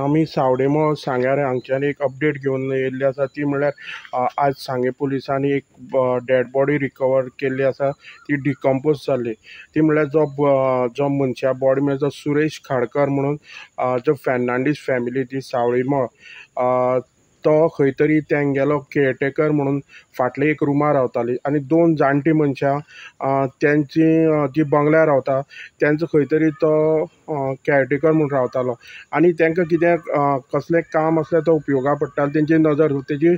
आमी सावडेमळ सांग्यार हांगच्यान एक अपडेट घेवन येयल्ली आसा, ती म्हणल्यार आज सांगें पुलिसांनी एक डेड बॉडी रिकवर केल्ली आसा, ती डिकम्पोज जाल्ली. ती म्हणल्यार जो मनशा बॉडी म्हणल्यार जो सुरेश खाडकर म्हणून जो फेर्नांडीस फॅमिली ती सावळीमळ, तो खंय तरी तेंगेलो केअरटेकर म्हणून फाटले एक रुमार रावताली आनी दोन जाणटी मनशां तेंची जी बंगल्यार रावता तेंचो खंय तरी तो केअरटेकर म्हूण रावतालो आनी तेंकां कितें कसलें काम आसल्यार तो उपयोगा पडटा. तेंची नदर तेजी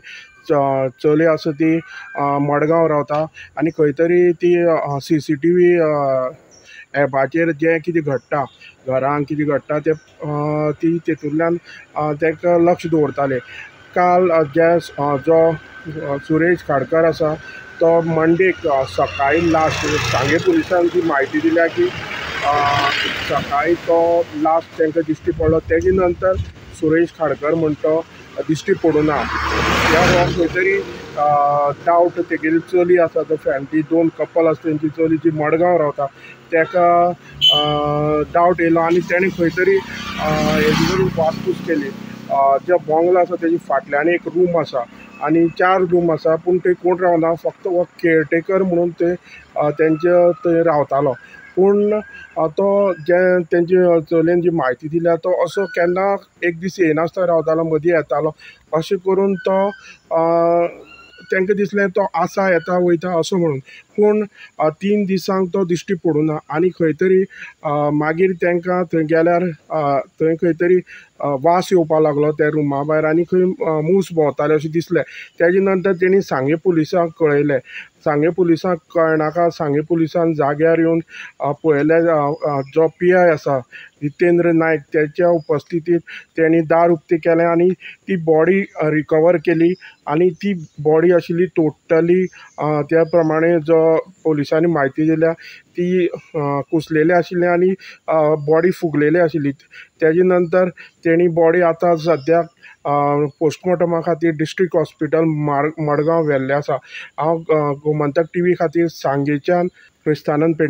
चली आसा ती मडगांव रावता आनी खंय तरी ती CCTV एपाचेर जें कितें घडटा घरान कितें घडटा तें ती तेतूंतल्यान तेका लक्ष दवरताले. काल जे जो सुरेश खाडकर आसा तो मंडेक सकाळी लास्ट सांगें पुलिसांक जी म्हायती दिल्या की सकाळी तो लास्ट तांकां दिश्टी पडलो. तेजे नंतर सुरेश खाडकर म्हण तो दिश्टी पडूं ना. ह्या हो खंय तरी डावट तेगेली चली आसा, तो फॅमिली दोन कपल आसा तेंची चली जी मडगांव रावता तेका डावट येयलो आनी तेणें खंय तरी हेजे करून वासपूस केली. जे बंगलो आसा तेजे फाटल्यान एक रूम आसा आनी 4 रूम आसा, पूण थंय कोण रावना, फक्त हो केअरटेकर म्हणून ते तेंचे थंय रावतालो. पूण तो जे तेंचे चलयेन जी म्हायती दिल्या तो असो केन्ना एक दीस येयनासतना रावतालो, मदीं येतालो. अशें करून तो तांकां दिसलें तो आसा येता वयता असो म्हणून, पूण 3 दिसांक तो दिश्टी पडूं ना आनी खंय तरी मागीर तांकां थंय गेल्यार थंय खंय तरी वास येवपा लागलो त्या रुमा भायर आनी खंय मूस भोंवताले अशें दिसलें. तेजे नंतर तेणी सांगें पुलिसांक कळयलें. सांगें पुलिसांक कळनाका सांगें पुलिसान जाग्यार येवन पळयलें. जो PI आसा जितेंद्र नायक तेच्या उपस्थितींत तेणी दार उक्तें केलें आनी ती बॉडी रिकवर केली आनी ती बॉडी आशिल्ली टोटली त्या प्रमाणे जो पुलिसांनी म्हायती दिल्या ती कुसलेली आशिल्ली आनी बॉडी फुगलेली आशिल्ली. तेजे नंतर तेणी बॉडी आतां सद्याक पोस्टमॉर्टमा खातीर डिस्ट्रिक्ट हॉस्पिटल मडगांव व्हेल्लें आसा. हांव गोमंतक TV खातीर सांगेच्यान क्रिस्तानंद पेडणे.